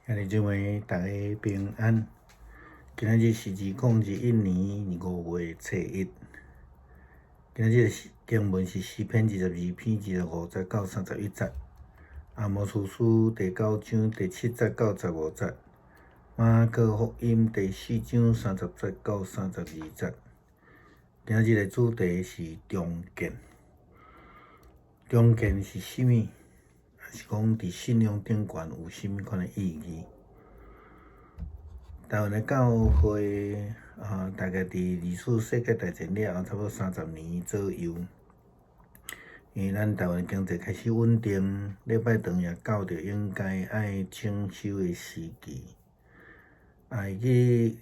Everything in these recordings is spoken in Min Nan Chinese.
兄弟姊妹，逐家平安。今仔日是2021年5月初1。今仔日經文是詩篇22篇25節到31節，阿摩司書第九章第七節到15節，馬可福音第四章30節到32節。今仔日的主題是重建。重建是啥物？抑是講佇信仰頂懸有啥物款的意義？台灣的教會啊，大概佇二次世界大戰了後，差不多三十年左右，因為咱台灣經濟開始穩定，禮拜堂也到著應該愛整修的時期。啊，會記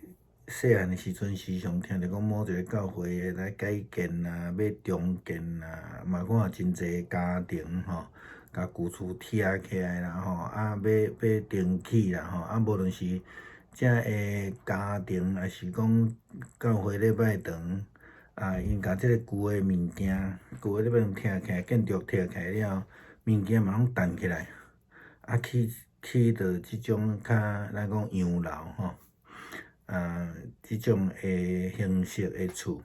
細漢的時陣，時常聽著講某一个教會來改建啊，欲重建啊，嘛看真濟家庭吼，共舊厝拆起來啦吼，啊，欲重起啦吼，啊，無論是遮个家庭，抑是講教會禮拜堂，啊，𪜶共這个舊的物件，舊的禮拜堂拆起來，建築拆起來了，物件嘛攏澹起來，啊，起起著這種較咱講洋樓吼，啊，這種的形式的厝，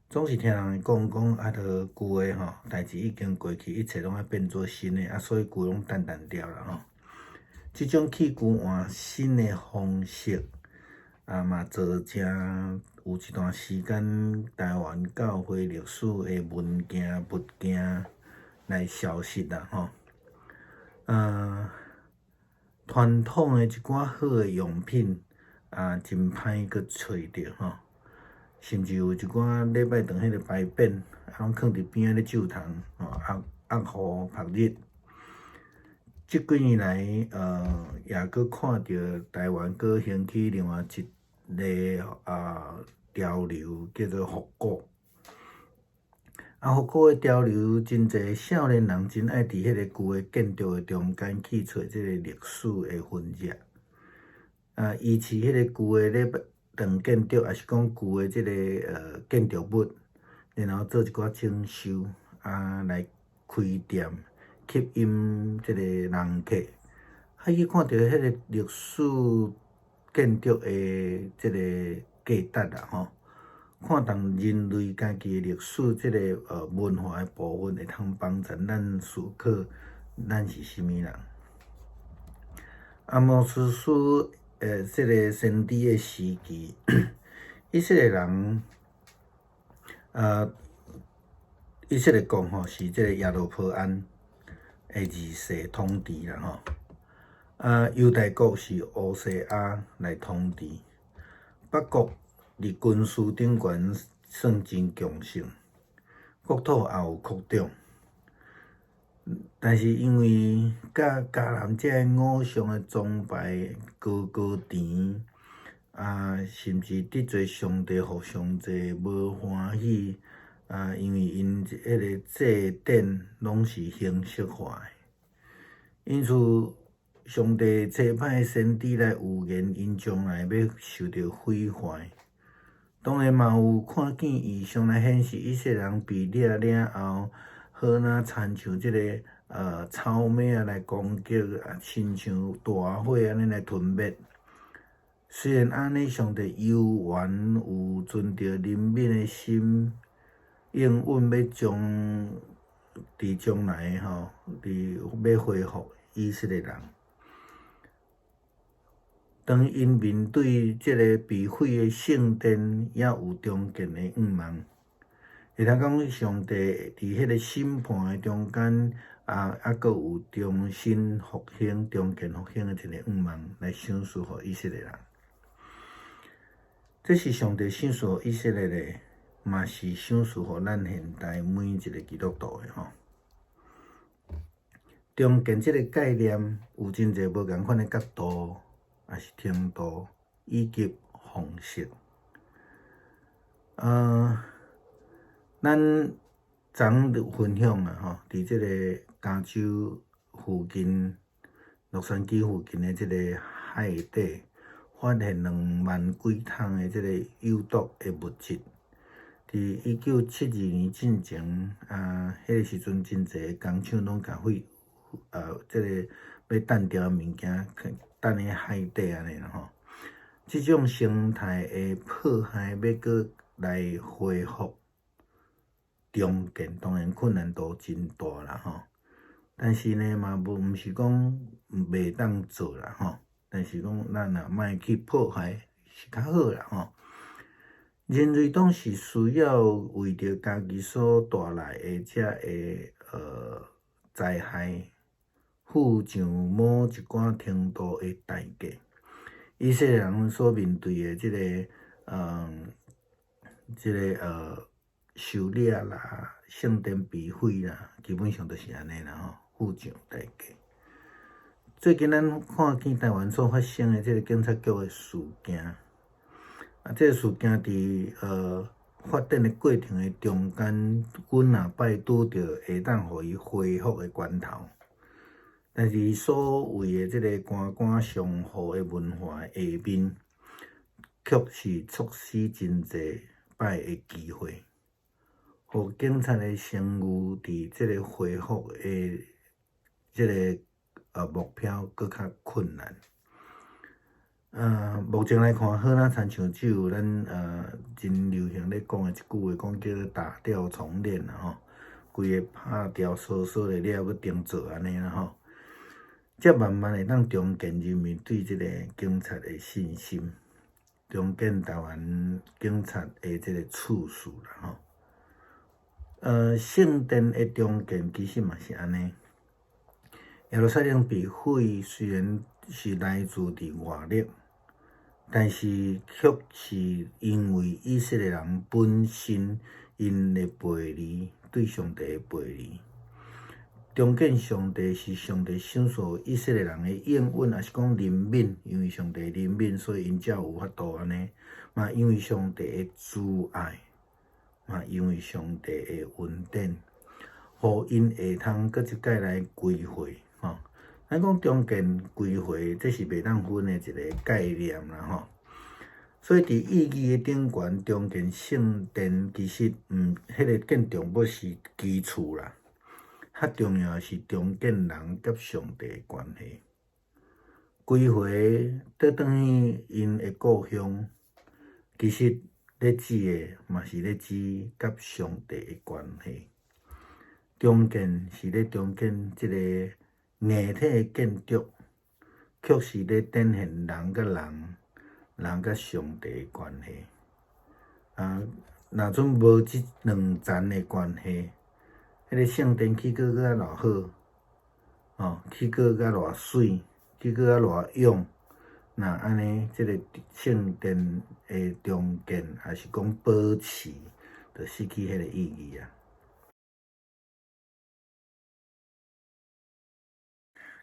總是聽人講講啊，著舊的吼，代誌已經過去，一切攏愛變做新的，啊，所以舊攏澹澹掉啦吼。這種去舊換新的方式，啊嘛造成有一段時間台灣教會歷史的文件物件來消失啦吼。啊，傳統的一寡好的用品啊，真歹閣揣著吼，甚至有一寡禮拜堂彼个牌匾，啊，攏囥佇邊仔咧咒蟲，吼，壓壓雨曝日。這幾年來，也閣看著台灣閣興起另外一个啊潮流，叫做復古。啊，復古的潮流，真濟少年人真愛佇彼个舊的建築的中間去揣這个歷史的痕跡。啊，維持彼个舊的禮拜堂建築，抑是講舊的這个建築物，然後做一寡整修，啊，來開店，吸引這个人客。啊，去看著彼个歷史建築的這个價值啦吼，看重人類家己的歷史這个文化的部分，會通幫助咱思考咱是啥物人。阿摩司書這个先知的時期，以色列人，啊，以色列國吼是這个耶羅波安的二世統治啦吼，啊，猶大國是烏西亞來統治，北國佇軍事頂懸算真強盛，國土也有擴張，但是因為佮迦南這个偶像的崇拜高高甜，啊，甚至得罪上帝，予上帝無歡喜，啊，因為𪜶彼个祭典攏是形式化的，因此上帝差派先知來預言，𪜶將來欲受著毀壞。當然嘛有看見異象來顯示以色列人被掠了後，好若親像這个草蜢仔來攻擊，啊，親像大火按呢來吞滅。雖然按呢，上帝猶原有存著憐憫的心，應允欲將佇將來吼，佇欲恢復以色列人。當𪜶面對這个被毀的聖殿，猶有重建的願望。會通講，上帝佇彼个審判的中間，啊，猶閣有重新復興、重建復興的一个願望，來賞賜予以色列人。這是上帝賞賜予以色列的，嘛是賞賜予咱現代每一个基督徒的吼。重建這个概念有真濟無仝款的角度，抑是程度以及方式。咱昨昏就分享啊吼，佇這个加州附近、洛杉磯附近的這个海底，發現2萬幾桶的這个有毒的物質。佇1972年進前，啊，彼个時陣真濟工廠攏共廢，這个欲擲掉的物件，擲佇海底按呢啦吼。這種生態的破壞欲閣來恢復重建，當然困難度真大啦吼。但是呢，嘛無毋是講袂當做啦吼。但是講咱若莫去破壞是較好啦吼。人類總是需要為著家己所帶來的這个災害，付上某一寡程度的代價。以色列人所面對的這個狩獵啦、聖殿被毀啦，基本上就是按呢啦吼，付上代價。最近咱看見台灣所發生的這個警察局的事件，啊，這個事件佇發展的過程的中間，阮若擺拄著會當予伊恢復的關頭，但是所謂的這個官官相護的文化下面，卻是錯失真濟擺的機會，予警察的聲譽佇這個恢復的這個目標閣較困難。目前來看，好若親像只有咱真流行咧講的一句話，講叫做打掉重練啦吼，規个拍掉鎖鎖的了，閣重做按呢啦吼，才慢慢會當重建人民對這個警察的信心，重建台灣警察的這個處事啦吼。聖殿的重建其實嘛是按呢。耶路撒冷被毀雖然是來自佇外力，但是卻是因為以色列人本身𪜶的背離，對上帝的背離。重建上帝是上帝賞賜以色列人的應允，抑是講憐憫，因為上帝憐憫，所以𪜶才有法度按呢。嘛，因為上帝的慈愛，嘛，因為上帝的恩典，予𪜶會通閣一擺來歸回。吼，咱講重建歸回，這是袂當分的一個概念啦吼。所以佇意義的頂懸，重建聖殿其實毋，彼個建築物是基礎啦。較重要的是重建人佮上帝的關係，歸回倒轉去𪜶的故鄉，其實咧指的嘛是咧指佮上帝的關係。重建是咧重建這個硬體的建築，卻是咧展現人佮人、人佮上帝的關係。啊，若準無這兩層的關係，彼個聖殿起閣閣偌好，哦，起閣閣偌媠，起閣閣偌勇，若按呢，這個聖殿的重建，抑是講保持，就失去彼個意義啊。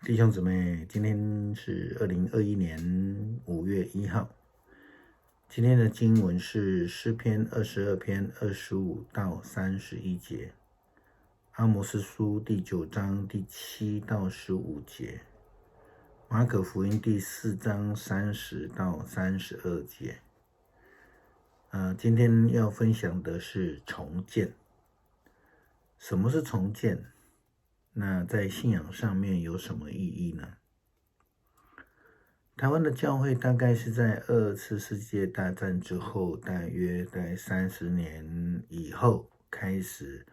弟兄姊妹，今天是2021年5月1號。今天的經文是詩篇22篇25到31節，阿摩司書第9章第7到15節，馬可福音第4章30到32節。今天要分享的是重建。什麼是重建？那在信仰上面有什麼意義呢？台灣的教會大概是在二次世界大戰之後，大約在30年以後開始，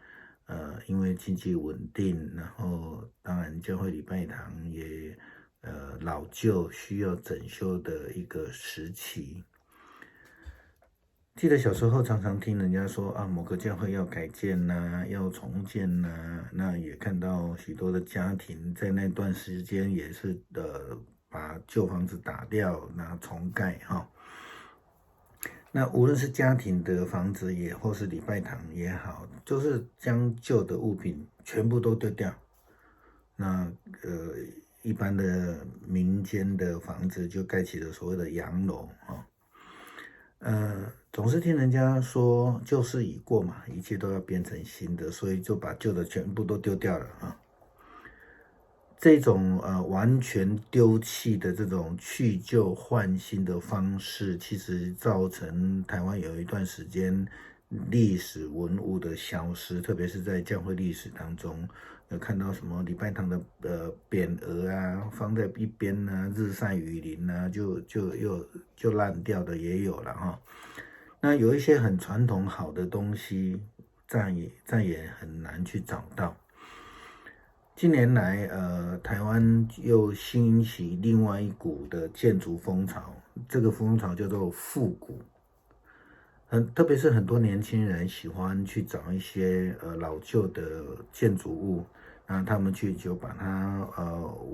因為經濟穩定，然後當然教會禮拜堂也老舊，需要整修的一個時期。記得小時候常常聽人家說啊，某個教會要改建吶，要重建吶，那也看到許多的家庭在那段時間也是把舊房子打掉，然後重蓋哈。那無論是家庭的房子也或是禮拜堂也好，就是將舊的物品全部都丟掉。那一般的民間的房子就蓋起了所謂的洋樓哈。總是聽人家說舊事已過嘛，一切都要變成新的，所以就把舊的全部都丟掉了啊。這種完全丟棄的這種去舊換新的方式，其實造成台灣有一段時間歷史文物的消失，特別是在教會歷史當中，有看到什麼禮拜堂的匾額啊，放在一邊啊，日曬雨淋啊，就又就爛掉的也有了哈。那有一些很傳統好的東西，再也很難去找到。近年來，台灣又興起另外一股的建築風潮，這個風潮叫做復古。特別是很多年輕人喜歡去找一些老舊的建築物，那他們去就把它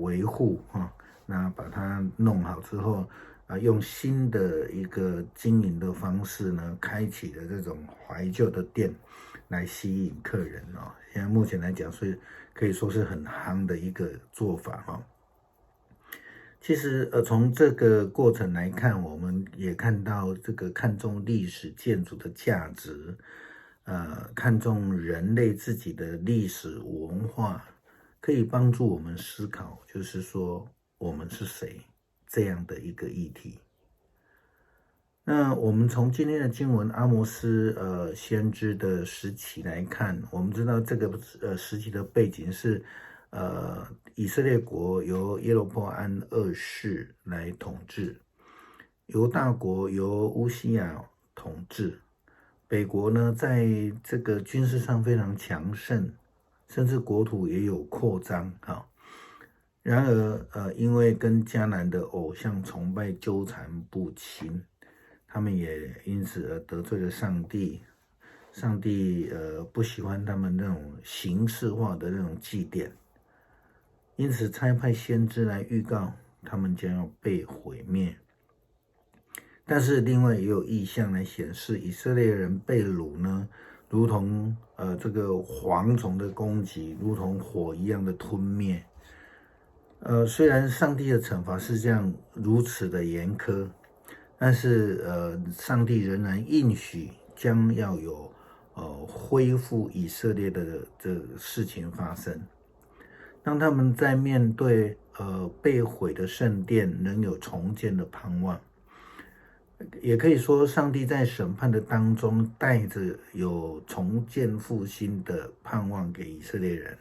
維護哈，那把它弄好之後，啊，用新的一個經營的方式呢，開啟了這種懷舊的店，來吸引客人哦。現在目前來講是可以說是很夯的一個做法哈。其實，從這個過程來看，我們也看到這個看重歷史建築的價值，看重人類自己的歷史文化，可以幫助我們思考，就是說我們是誰這樣的一個議題。那我們從今天的經文阿摩司先知的時期來看，我們知道這個時期的背景是，以色列國由耶羅波安二世來統治，猶大國由烏西亞統治，北國呢，在這個軍事上非常強盛，甚至國土也有擴張哈。然而，因為跟迦南的偶像崇拜糾纏不清，他們也因此而得罪了上帝。上帝不喜歡他們那種形式化的那種祭奠。因此，差派先知來預告他們將要被毀滅。但是，另外也有異象來顯示，以色列人被擄呢，如同這個蝗蟲的攻擊，如同火一樣的吞滅。雖然上帝的懲罰是這樣如此的嚴苛，但是上帝仍然應許將要有恢復以色列的這事情發生。讓他們在面對被毀的聖殿，能有重建的盼望。也可以說，上帝在審判的當中，帶着有重建復興的盼望給以色列人。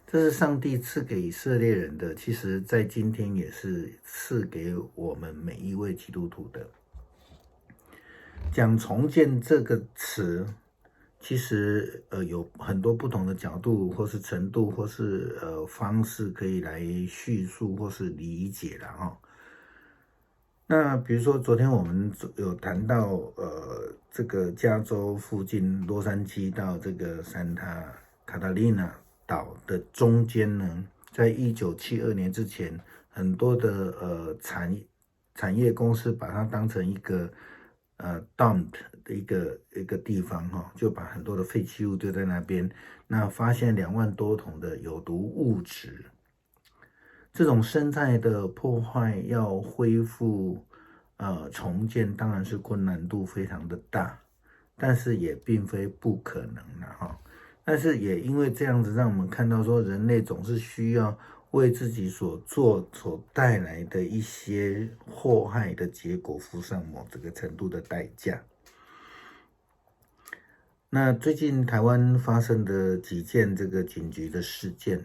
這是上帝賜給以色列人的，其實在今天也是賜給我們每一位基督徒的。講重建這個詞，其實有很多不同的角度，或是程度，或是方式可以來敘述或是理解了哈。那比如說昨天我們有談到這個加州附近洛杉磯到這個聖塔卡塔琳娜島的中間呢，在1972年之前，很多的產業公司把它當成一個dump 的一個地方哈，就把很多的廢棄物丟在那邊。那發現2萬多桶的有毒物質，這種生態的破壞要恢復重建，當然是困難度非常的大，但是也並非不可能了哈。但是也因為這樣子，讓我們看到說，人類總是需要為自己所做所帶來的一些禍害的結果付上某這個程度的代價。那最近台灣發生的幾件這個警局的事件，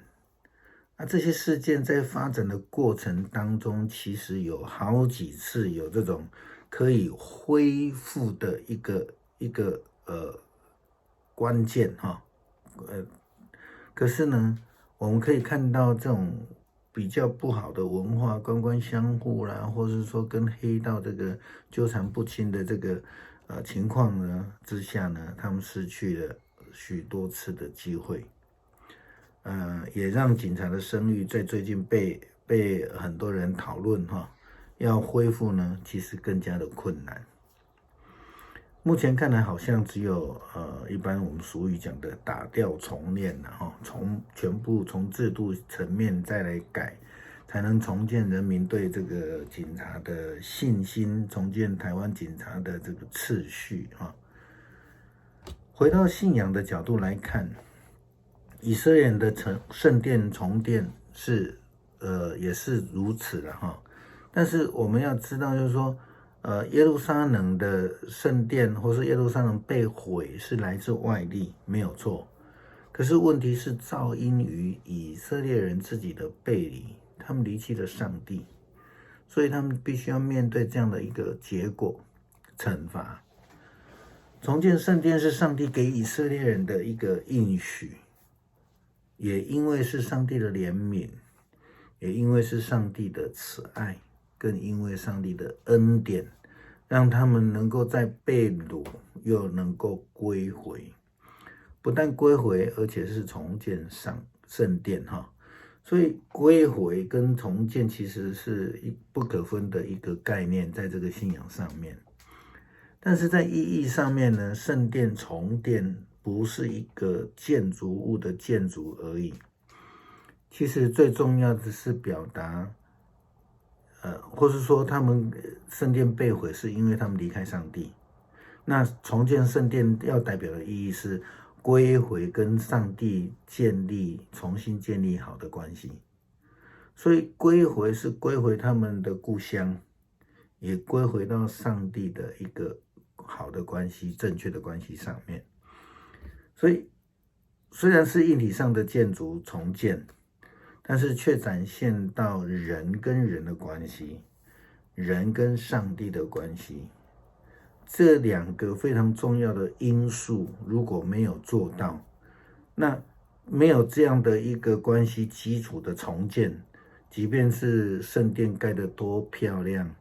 那這些事件在發展的過程當中，其實有好幾次有這種可以恢復的一個關鍵哈，可是呢，我們可以看到這種比較不好的文化，官官相護啦，或是說跟黑道這個糾纏不清的這個情況呢之下呢，他們失去了許多次的機會，也讓警察的聲譽在最近被很多人討論哈，要恢復呢，其實更加的困難。目前看來，好像只有一般我們俗語講的打掉重練了哈，從全部從制度層面再來改，才能重建人民對這個警察的信心，重建台灣警察的這個秩序哈。回到信仰的角度來看，以色列人的聖殿重建是也是如此的哈。但是我們要知道，就是說，耶路撒冷的聖殿或是耶路撒冷被毀是來自外力，沒有錯。可可是問題是，肇因於以色列人自己的背離，他們離棄了上帝，所以他們必須要面對這樣的一個結果，懲罰。重建聖殿是上帝給以色列人的一個應許，也因為是上帝的憐憫，也因為是上帝的慈愛，更因為上帝的恩典，讓他們能夠在被擄又能夠歸回。不但歸回，而且是重建上聖殿哈。所以歸回跟重建其實是一不可分的一個概念，在這個信仰上面。但是在意義上面呢，聖殿重建不是一個建築物的建築而已，其實最重要的是表達，或是說他們聖殿被毀是因為他們離開上帝。那重建聖殿要代表的意義是歸回跟上帝建立、重新建立好的關係，所以歸回是歸回他們的故鄉，也歸回到上帝的一個好的關係、正確的關係上面。所以雖然是硬體上的建築重建，但是卻展現到人跟人的關係，人跟上帝的關係。這兩個非常重要的因素，如果沒有做到，那沒有這樣的一個關係基礎的重建，即便是聖殿蓋得多漂亮，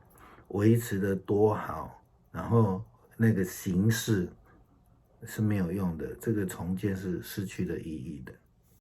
維持得多好，然後那個形式是沒有用的，這個重建是失去了意義的。